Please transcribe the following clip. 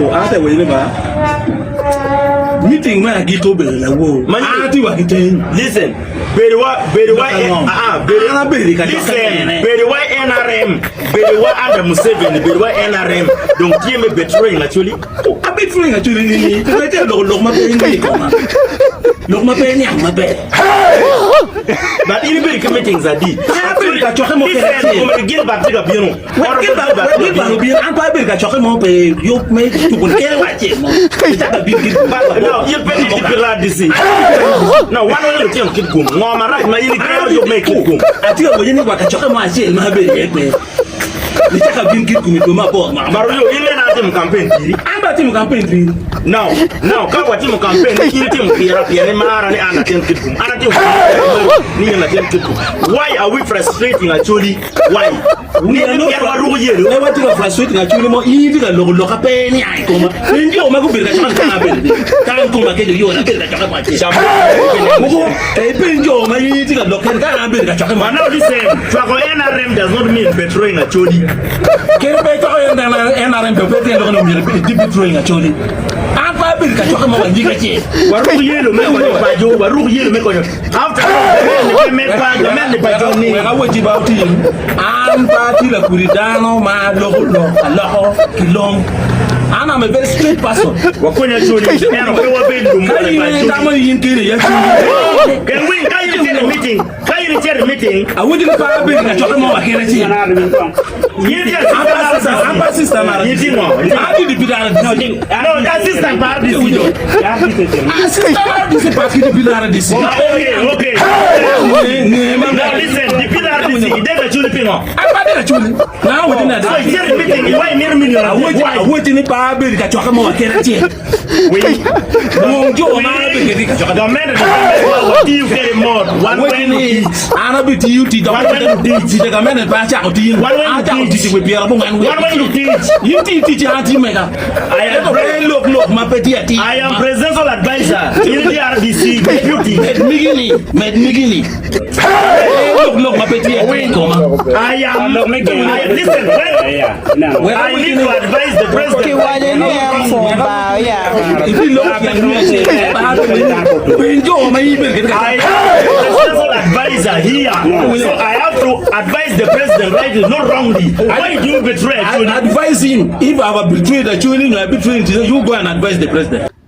Ate wele ba. Meeting me agikki obedo lawor. An atye wa ki teny. Listen, bedo wa bedo wa ah ah bedo An abedo i kacokke listen, mene. bedo wa NRM, bedo wa under Museveni, bedo wa NRM dong tye me betraying actually. Abetraying actually ni pe itye ka loko lok ma pe ingeyo i koma. Lok ma pe iniang maber. But in ibedo ki meetings adi? An abedo i kacokke mo keken Listen, acel. omego Gilbert tye ka bino. Wek Gilbert obin, an pe abedo i kacokke mo pe yub me tuko kene wa acel mo. Icako abino ki No, in pe itye ki RDC. No, wan weng lutino Kitgum. Ngo marac ma in igero yub me i Kitgum? Atye ka waco ni wa kacokke mo acel ma abedo iye pe. Nicako abin Kitgum i dwe me aboro mwaka But yo, in nene atimo campaign piri. An bene atimo campaign piri. Now, now, ka watimo campaign, in itimo pira pien imara ni an latin Kitgum. An atimo piri pien imara ni in latin Kitgum. Why are we frustrating Acholi? Why? We are not Pien waruko yelo. Ne watye ka frustrate Acholi mo, in itye ka loko lok a pe niang i koma. In jo ma gubedo ka cokke ni ka abedo ni, ka an koma keco yo, abedo ka cokke mo acel. Muko, ipeny jo ma in itye ka lok kwede ka an abedo ka cokke mo. But now listen, cwako NRM does not mean betraying Acholi. Kadi pe icwako NRM pe tyen lok ni omyero itye betraying Acholi. An pe abedo ka cokke mo wa nyig acel. Waruk yelo me konyo paco, waruk yelo me konyo. After all, gamente pe megwa, gamente pa joni. Wek awacci ba otim, an pe atye lakudi dano ma loko lok aloko ki long. An I'm a very straight person. Wakony Acholi, ento pe wabed Ka lumone in pa aye itamo Acholi. ni in keni aye Acholi, Can we, ka in icito i meeting, ka in icito i meeting, awinjo ni pe abedo i kacokke mo wa kene acel. in tye An pe assistant assistant, an pe assistant RDC. In tye ngo? An tye deputy RDC. No, assistant pa RDC. Assistant RDC pa ki deputy RDC. Okay, okay. Nge ma Now listen, deputy RDC, idek Acholi pingo? An pe adek Acholi. Nga awacci ni adek So Acholi. icito i meeting, iwaco imito million adek. Why? Awacci ni pe abedo i kacokke mo wa kene acel. Lwong jo ma abedo kwedgi i kacokke. Gamente ni wa watiyo kwede mot. Wan Awacci weng ni lutic. an abitiyo tic dok Wan weng lutic. tic gamente pe acako tiyo. Wan weng An acako lutic. tic i wi pyerabongwen wiye Wan weng lutic. In ti ticci an atiyo mega. I am Ento pe ilok lok ma pe tye atir. I am presidential advisor in the RDC deputy. Med migi-ni, med migi-ni. Pe ilok lok ma pe tye atir i koma. I am I, listen, when I need to advise the president. Kiwaco ni en opwongo bar ya. Ibiloko tyen me acel. Peny jo ma in ibedo kwede I kacel. am the presidential advisor here, so I have to advise the president rightly, not wrongly. Why do you betray I Acholi? advise him if I have betrayed Acholi, I betrayed him, you go and advise the president.